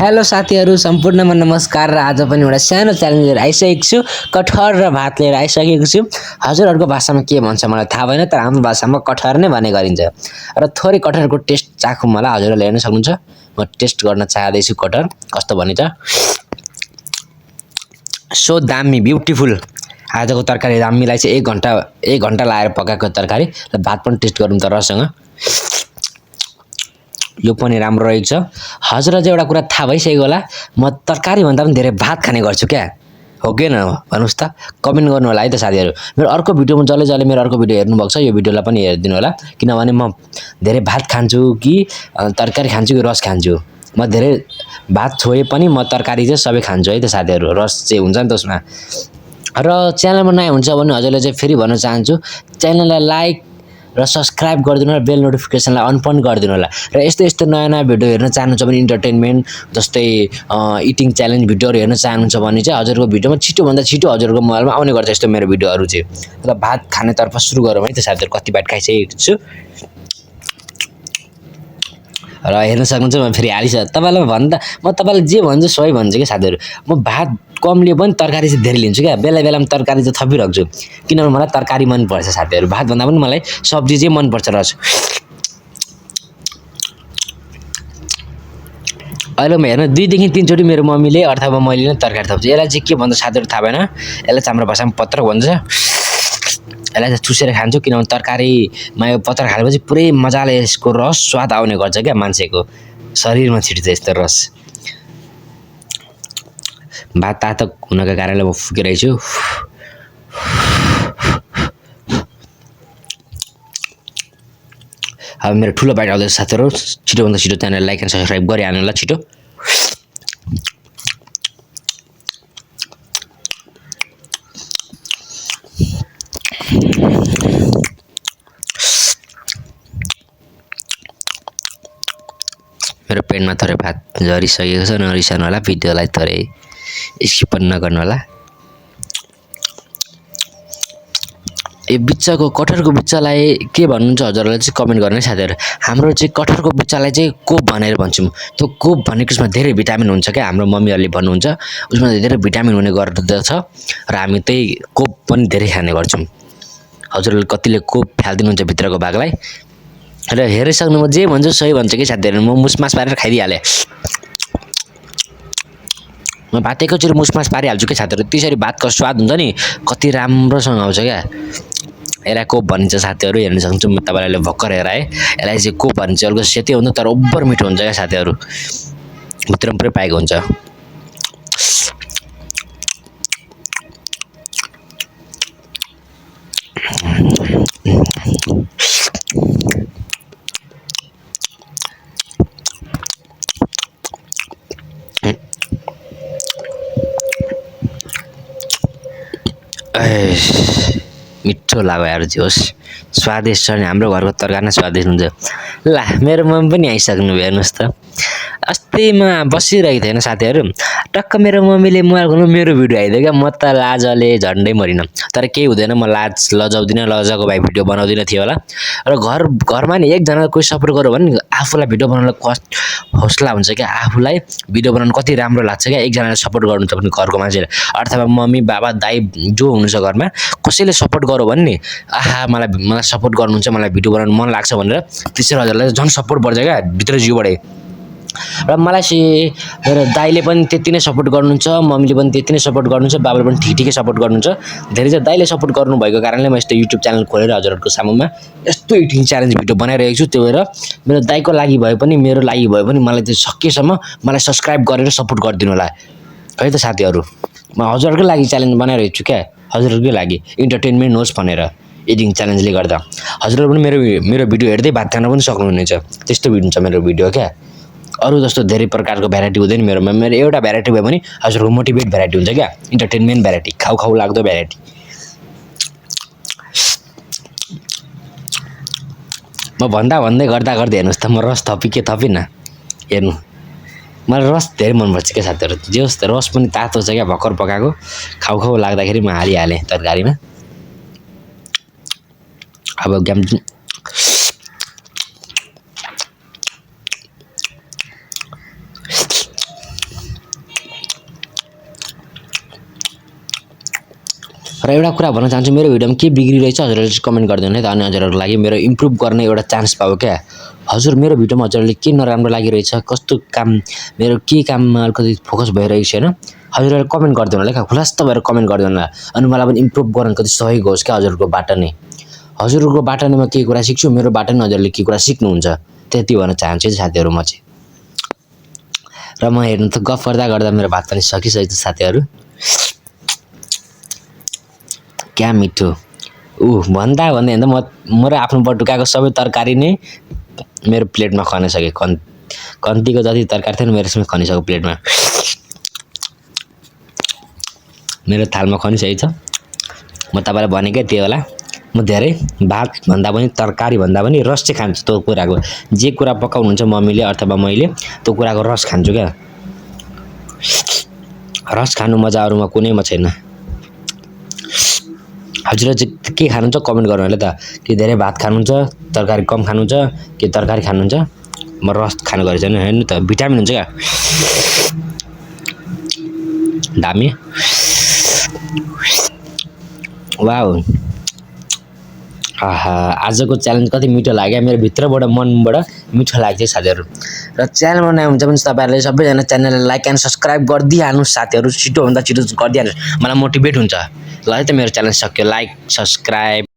Hello साथीहरु सम्पूर्णमा नमस्कार र आज पनि एउटा सानो च्यालेन्ज लिएर आइसकेको छु। कटहर र भात लिएर आइसकेको छु। हजुरहरुको भाषामा के भन्छ मलाई थाहा भएन, तर हाम्रो भाषामा कटहर नै भन्ने गरिन्छ। र थोरै कटहरको टेस्ट चाखौँ मलाई, हजुरहरुले हेर्न सक्नुहुन्छ। म टेस्ट गर्न चाहदै छु कटहर कस्तो बनिन्छ। सो दामी ब्युटिफुल। आजको तरकारी दामीलाई चाहिँ 1 घण्टा लाएर पकाएको तरकारी र भात पनि टेस्ट गरौँ त रसँग। यो पनि राम्रो रहेछ। हजुरलाई चाहिँ एउटा कुरा थाहा भइसक्यो होला, म तरकारी भन्दा पनि धेरै भात खाने गर्छु क्या। हो कि न भन्नुस् त, कमेन्ट गर्नु होला है त साथीहरु। मेरो अर्को भिडियोमा जसले मेरो अर्को भिडियो हेर्नु भएको छ यो भिडियोलाई पनि हेरिदिनु होला, किनभने म धेरै भात खान्छु कि तरकारी खान्छु कि रस खान्छु। म धेरै भात छोए पनि म तरकारी चाहिँ सबै खान्छु है त साथीहरु। रस चाहिँ हुन्छ नि त उसमा। र च्यानलमा नयाँ हुन्छ भने हजुरले चाहिँ फेरि भन्न चाहन्छु, च्यानललाई लाइक र सब्स्क्राइब गरिदिनु होला, बेल नोटिफिकेसनलाई अन पनि गरिदिनु होला। र यस्तो नयाँ भिडियो हेर्न चाहनुहुन्छ भने इन्टरटेनमेन्ट जस्तै इटिङ च्यालेन्ज भिडियोहरु हेर्न चाहनुहुन्छ भने चाहिँ हजुरको भिडियोमा छिटो भन्दा छिटो हजुरको मोबाइलमा आउने गर्छ यस्तो मेरो भिडियोहरु चाहिँ। र भात खानेतर्फ सुरु गरौँ है त साथीहरु। कति भात खाइसकेको छु र हेर्न सक्नुहुन्छ। म फेरि हालिसकेँ तपाईलाई भन्दा, म तपाईलाई जे भन्छु सही भन्छु के साथीहरु। म भात कम लिए पनि तरकारी चाहिँ धेरै लिन्छु क्या। बेला-बेलामा तरकारी चाहिँ थपिराख्छु, किनभने मलाई तरकारी मन पर्छ साथीहरु। भात भन्दा पनि मलाई सब्जी चाहिँ मन पर्छ। रस अहिले म हेर्न 2 देखि 3 चोटी मेरो मम्मीले अथवा मैले नै तरकारी थप्छु। यसलाई चाहिँ के भन्छ साथीहरु थाहा भएन। यसलाई चाहिँ हाम्रो भाषामा पत्रक भन्छ। यसलाई चाहिँ चुसेर खान्छु, किनभने तरकारीमा यो पत्रक खाएपछि पुरै मजाले यसको रस स्वाद आउने गर्छ क्या। मान्छेको शरीरमा छिट्छ यस्तो रस। भात तातो हुनको कारणले म फुकिरहेछु। अब मेरो ठुलो बाइट आउँदैछ साथीहरु। छिटो भन्दा छिटो च्यानललाई लाइक एन्ड सब्स्क्राइब गरिहाल्नु होला छिटो। मेरो पेटमा थोरै भात झरिसकेको छ, नरिसाउनु होला। भिडियोलाई थोरै स्किप पनि नगर्नु होला। यो बिच्चाको कटहरको बिच्चालाई के भन्नुहुन्छ हजुरहरुले चाहिँ कमेन्ट गर्नु है साथीहरु। हाम्रो चाहिँ कटहरको बिच्चालाई चाहिँ कोप भनेर भन्छौँ। त्यो कोप भनेको उसमा धेरै भिटामिन हुन्छ क्या। हाम्रो मम्मीहरुले भन्नुहुन्छ उसमा धेरै भिटामिन हुने गर्दछ र हामी त्यही कोप पनि धेरै खाने गर्छौँ। हजुरहरुले कतिले कोप फाल्दिनुहुन्छ भित्रको भागलाई। र हेरिसक्नु, म जे भन्छु सही भन्छु कि साथीहरु। म मुसमास पारेर खाइदिहाले। म भात एकैचोटि मुसमास पारिहाल्छु के साथीहरु। त्यसरी भातको स्वाद हुन्छ नि कति राम्रोसँग आउँछ क्या। यसलाई कोप भनिन्छ साथीहरु। हेर्न सक्नुहुन्छ म तपाईलाई भर्खर हेराए। यसलाई चाहिँ कोप भनिन्छ। अर्को सेतै हुन्छ तर ओभर मिठो हुन्छ क्या साथीहरु। भित्रमा पुरै पाएको हुन्छ। मिठो लाग्यो यार। जे होस् स्वादिष्ट छ नि, हाम्रो घरको तरकारी नै स्वादिष्ट हुन्छ। ल मेरो मम्मी पनि आइसक्नु भयो हेर्नुस् त। अस्ति म बसिरहेको थिएँ हैन साथीहरु, टक्क मेरो मम्मीले मोबाइल खोल्नु मेरो भिडियो आइदियो क्या। म त लाजले झन्डै मरिन, तर केही हुँदैन। म लाज लजाउँदिन, लजाको भए भिडियो बनाउँदिन थियो होला। र घरमा नि एकजना कोही सपोर्ट गर्यो भने आफूलाई भिडियो बनाउनलाई हौसला हुन्छ क्या। आफूलाई भिडियो बनाउन कति राम्रो लाग्छ क्या एकजनाले सपोर्ट गर्नुहुन्छ भने घरको मान्छेले अथवा मम्मी बाबा दाइ जो हुनुहुन्छ घरमा कसैले सपोर्ट गर्यो भने नि आहा मलाई सपोर्ट गर्नुहुन्छ, मलाई भिडियो बनाउन मन लाग्छ भनेर त्यसरी हजुरलाई झन् सपोर्ट बढ्छ क्या भित्र जिउबाटै। र मलाई चाहिँ मेरो दाइले पनि त्यति नै सपोर्ट गर्नुहुन्छ, मम्मीले पनि त्यति नै सपोर्ट गर्नुहुन्छ, बाबाले पनि ठिकै सपोर्ट गर्नुहुन्छ। धेरै चाहिँ दाइले सपोर्ट गर्नु भएको कारणले म यस्तो युट्युब च्यानल खोलेर हजुरहरुको सामुमा यस्तो इटिङ च्यालेन्ज भिडियो बनाइरहेको छु। त्यो भएर मेरो दाइको लागि भए पनि मेरो लागि भए पनि मलाई चाहिँ सकेसम्म मलाई सब्स्क्राइब गरेर सपोर्ट गरिदिनु होला है त साथीहरु। म हजुरहरुकै लागि च्यालेन्ज बनाइरहेको छु क्या, हजुरहरुकै लागि इन्टरटेनमेन्ट होस् भनेर इटिङ च्यालेन्जले गर्दा। हजुरहरु पनि मेरो भिडियो हेर्दै भात खान पनि सक्नुहुनेछ। त्यस्तो हुन्छ मेरो भिडियो क्या। अरु जस्तो धेरै प्रकारको भेराइटी हुँदैन मेरोमा। मेरो एउटा भेराइटी भए पनि हजुरको मोटिभेट भेराइटी हुन्छ क्या। इन्टरटेनमेन्ट भेराइटी, खाउ लाग्दो भेराइटी। म भन्दै गर्दै हेर्नुस् त, म रस थपि के थपिन हेर्नु। मलाई रस धेरै मन पर्छ क्या साथीहरु। जे होस् त रस पनि तातो छ क्या, भर्खर पकाएको। खाउ लाग्दाखेरि म हालिहालेँ तरकारीमा। अब गेम र एउटा कुरा भन्न चाहन्छु मेरो भिडियोमा के बिग्रिरहेछ हजुरहरूले चाहिँ कमेन्ट गरिदिनु है त अनि हजुरहरूको लागि मेरो इम्प्रुभ गर्ने एउटा चान्स पाऊ क्या हजुर मेरो भिडियोमा हजुरहरूले के नराम्रो लागिरहेछ कस्तो काम मेरो के काममा अलिकति फोकस भइरहेको छैन हजुरहरूले कमेन्ट गरिदिनु होला क्या खुलास्त भएर कमेन्ट गरिदिनु होला अनि मलाई पनि इम्प्रुभ गर्न कति सहयोग होस् क्या हजुरकोबाट नै हजुरकोबाट नै म के कुरा सिक्छु मेरोबाट नै हजुरले के कुरा सिक्नुहुन्छ त्यति भन्न चाहन्छु साथीहरू म चाहिँ र म हेर्नु त गफ गर्दा गर्दा मेरो भात पनि सकिसकेको छ साथीहरू क्या मिठो भन्दा भन्दै म र आफ्नो बटुकाको सबै तरकारी नै मेरो प्लेटमा खनिसकेँ कन्तीको जति तरकारी थियो मेरो सबै खनिसक्यो प्लेटमा मेरो थालमा खनिसकेको छ म तपाईँलाई भनेकै त्यही होला म धेरै भात भन्दा पनि तरकारी भन्दा पनि रस चाहिँ खान्छु त्यो कुराको जे कुरा पकाउनुहुन्छ मम्मीले अथवा मैले त्यो कुराको रस खान्छु क्या रस खानु मजा अरूमा कुनैमा छैन हजुर चाहिँ के खानुहुन्छ कमेन्ट गर्नु होला त कि धेरै भात खानुहुन्छ तरकारी कम खानुहुन्छ कि तरकारी खानुहुन्छ म रस खानु गएको छैन हेर्नु त भिटामिन हुन्छ क्या दामी वाउ आहा आजको च्यालेन्ज कति मिठो लाग्यो मेरो भित्रबाट मनबाट मिठो लाग्छ साथीहरू र च्यानल बनाए हुन्छ भने तपाईँहरूले सबैजना च्यानललाई लाइक एन्ड सब्सक्राइब गरिदिइहाल्नुहोस् साथीहरू छिटोभन्दा छिटो गरिदिइहाल्नुहोस् मलाई मोटिभेट हुन्छ ल है त मेरो च्यालेन्ज सक्यो लाइक सब्सक्राइब